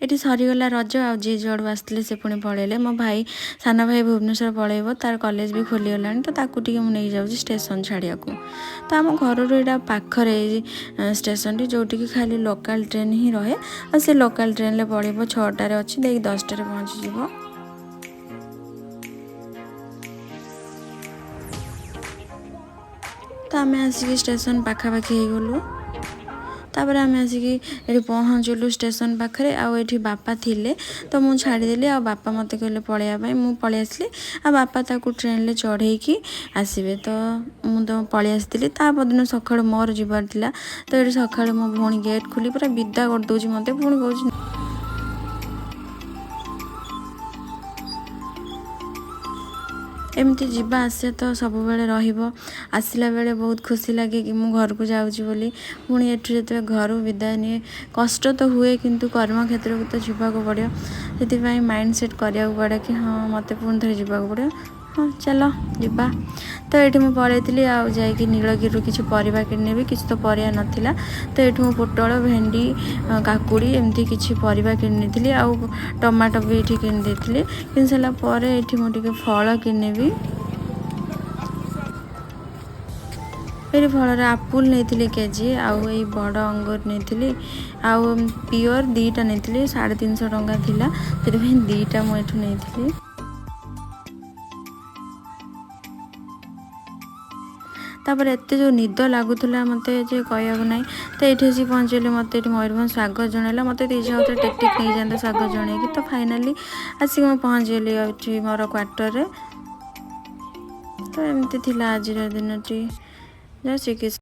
ଏଠି ସରିଗଲା ରଜ। ଆଉ ଯିଏ ଯୁଆଡ଼ୁ ଆସିଥିଲେ ସେ ପୁଣି ପଳେଇଲେ। ମୋ ଭାଇ, ସାନ ଭାଇ ଭୁବନେଶ୍ୱର ପଳେଇବ, ତାର କଲେଜ ବି ଖୋଲିଗଲାଣି, ତ ତାକୁ ଟିକେ ମୁଁ ନେଇଯାଉଛି ଷ୍ଟେସନ ଛାଡ଼ିବାକୁ। ତ ଆମ ଘରରୁ ଏଇଟା ପାଖରେ ଷ୍ଟେସନଟି, ଯେଉଁଠିକି ଖାଲି ଲୋକାଲ୍ ଟ୍ରେନ୍ ହିଁ ରହେ। ଆଉ ସେ ଲୋକାଲ୍ ଟ୍ରେନ୍ରେ ପଳେଇବ, 6ଟାରେ ଅଛି, ଦେଇକି 10ଟାରେ ପହଞ୍ଚିଯିବ। ତ ଆମେ ଆସିକି ଷ୍ଟେସନ ପାଖାପାଖି ହେଇଗଲୁ। ତାପରେ ଆମେ ଆସିକି ଏଠି ପହଞ୍ଚିଲୁ ଷ୍ଟେସନ ପାଖରେ। ଆଉ ଏଠି ବାପା ଥିଲେ, ତ ମୁଁ ଛାଡ଼ିଦେଲି। ଆଉ ବାପା ମୋତେ କହିଲେ ପଳେଇବା ପାଇଁ, ମୁଁ ପଳେଇ ଆସିଲି। ଆଉ ବାପା ତାକୁ ଟ୍ରେନରେ ଚଢ଼େଇକି ଆସିବେ, ତ ମୁଁ ତ ପଳେଇ ଆସିଥିଲି। ତା ପରଦିନ ସକାଳୁ ମୋର ଯିବାର ଥିଲା। ତ ଏଠି ସକାଳୁ ମୋ ଭଉଣୀ ଗେଟ୍ ଖୋଲି ପୁରା ବିଦା କରିଦେଉଛି ମୋତେ। ପୁଣି କହୁଛି, ଏମିତି ଯିବା ଆସିବା ତ ସବୁବେଳେ ରହିବ। ଆସିଲା ବେଳେ ବହୁତ ଖୁସି ଲାଗେ କି ମୁଁ ଘରକୁ ଯାଉଛି ବୋଲି। ପୁଣି ଏଠୁ ଯେତେବେଳେ ଘରୁ ବିଦାୟ ନିଏ, କଷ୍ଟ ତ ହୁଏ, କିନ୍ତୁ କର୍ମକ୍ଷେତ୍ରକୁ ତ ଯିବାକୁ ପଡ଼ିବ। ସେଥିପାଇଁ ମାଇଣ୍ଡ ସେଟ୍ କରିବାକୁ ପଡ଼େ କି ହଁ, ମୋତେ ପୁଣି ଥରେ ଯିବାକୁ ପଡ଼ିବ, ହଁ ଚାଲ ଯିବା। ତ ଏଇଠି ମୁଁ ପଳେଇଥିଲି ଆଉ ଯାଇକି ନୀଳଗିରିରୁ କିଛି ପରିବା କିଣିନେବି। କିଛି ତ ପରିବା ନଥିଲା, ତ ଏଇଠୁ ମୁଁ ପୋଟଳ, ଭେଣ୍ଡି, କାକୁଡ଼ି ଏମିତି କିଛି ପରିବା କିଣିନେଇଥିଲି। ଆଉ ଟମାଟୋ ବି ଏଇଠି କିଣିଦେଇଥିଲି। କିଣି ସାରିଲା ପରେ ଏଇଠି ମୁଁ ଟିକେ ଫଳ କିଣିନେବି। ଏଇଠି ଫଳରେ ଆପୁଲ ନେଇଥିଲି କେଜି, ଆଉ ଏଇ ବଡ଼ ଅଙ୍ଗୁର ନେଇଥିଲି, ଆଉ ପିଓର 2ଟା ନେଇଥିଲି। 350 ଟଙ୍କା ଥିଲା, ସେଥିପାଇଁ 2ଟା ମୁଁ ଏଠୁ ନେଇଥିଲି। ତାପରେ ଏତେ ଯେଉଁ ନିଦ ଲାଗୁଥିଲା ମୋତେ ଯେ କହିବାକୁ ନାହିଁ। ତ ଏଇଠି ଆସିକି ପହଞ୍ଚିଲି, ମୋତେ ଏଠି ମୟୂରଭଞ୍ଜ ସ୍ୱାଗତ ଜଣାଇଲା। ମୋତେ ତ ଇଚ୍ଛା ହେଉଥିଲା ଟେକ୍ ଟେକ୍ ନେଇଯାଆନ୍ତା ସ୍ୱାଗତ ଜଣେଇକି। ତ ଫାଇନାଲି ଆସିକି ମୁଁ ପହଞ୍ଚିଗଲି ଏଠି ମୋର କ୍ୱାର୍ଟରରେ। ତ ଏମିତି ଥିଲା ଆଜିର ଦିନଟି। ଜୟ ଶ୍ରୀକୃଷ୍ଣ।